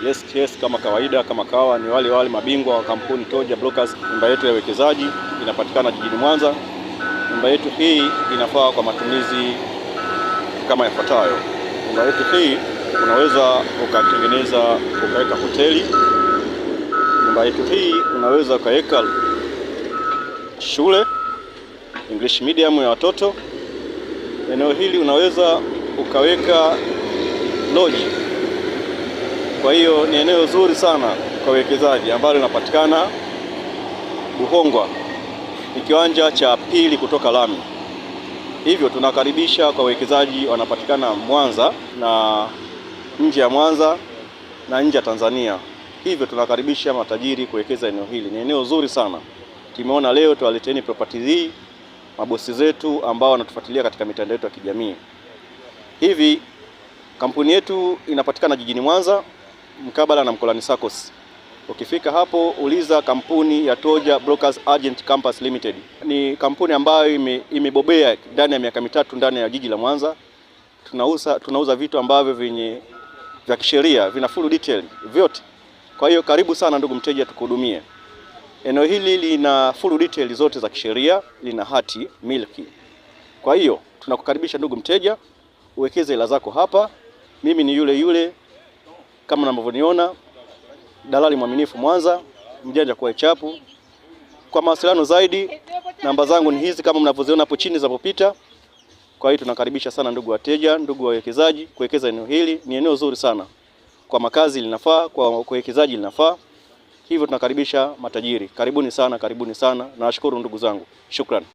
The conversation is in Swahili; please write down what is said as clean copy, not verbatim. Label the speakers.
Speaker 1: Yes, kama kawaida, kama kawa ni wale wale mabingwa wa kampuni Toja Brokers. Nyumba yetu ya uwekezaji inapatikana jijini Mwanza. Nyumba yetu hii inafaa kwa matumizi kama yafuatayo. Nyumba yetu hii unaweza ukatengeneza ukaweka hoteli. Nyumba yetu hii unaweza ukaweka shule English medium ya watoto. Eneo hili unaweza ukaweka lodge. Kwa hiyo ni eneo zuri sana kwa uwekezaji ambalo linapatikana Buhongwa, ni kiwanja cha pili kutoka lami. Hivyo tunakaribisha kwa wawekezaji wanapatikana Mwanza na nje ya Mwanza na nje ya Tanzania. Hivyo tunakaribisha matajiri kuwekeza eneo hili, ni eneo zuri sana. Tumeona leo tuwaleteni property hii mabosi zetu ambao wanatufuatilia katika mitandao yetu ya kijamii. Hivi kampuni yetu inapatikana jijini Mwanza mkabala na Mkolani SACCOS. Ukifika hapo uliza kampuni ya Toja Brokers Agent Campus Limited. Ni kampuni ambayo imebobea ndani ya miaka 3 ndani ya jiji la Mwanza. Tunauza vitu ambavyo vyenye vya kisheria, vina full detail vyote. Kwa hiyo karibu sana ndugu mteja, tukuhudumie. Eneo hili lina full detail zote za kisheria, lina hati miliki. Kwa hiyo tunakukaribisha ndugu mteja, uwekeze hela zako hapa. Mimi ni yule yule kama unavyoniona, dalali mwaminifu Mwanza, mjanja kwa chapu. Kwa mawasiliano zaidi, namba zangu ni hizi kama mnavyoziona hapo chini zinapopita. Kwa hiyo tunakaribisha sana ndugu wateja, ndugu wawekezaji kuwekeza eneo hili. Ni eneo zuri sana kwa makazi, linafaa kwa kuwekezaji, linafaa. Hivyo tunakaribisha matajiri. Karibuni sana, karibuni sana. Nawashukuru ndugu zangu, shukran.